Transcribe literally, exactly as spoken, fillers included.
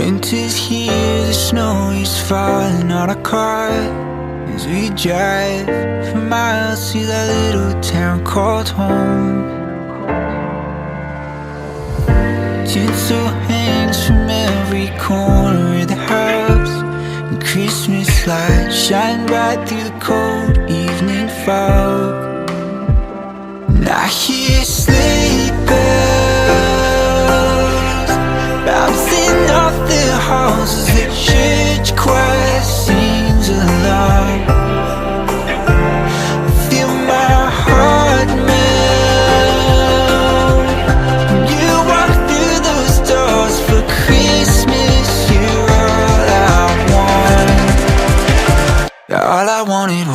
Winter's here, the snow is falling on our car as we drive for miles to that little town called home. Tinsel hangs from every corner of the house, and Christmas lights shine bright through the cold evening fog. And I hear sleigh bells bouncing off the halls as the church choir sings along. I feel my heart melt when you walk through those doors. For Christmas, you're all I want. You're all I wanted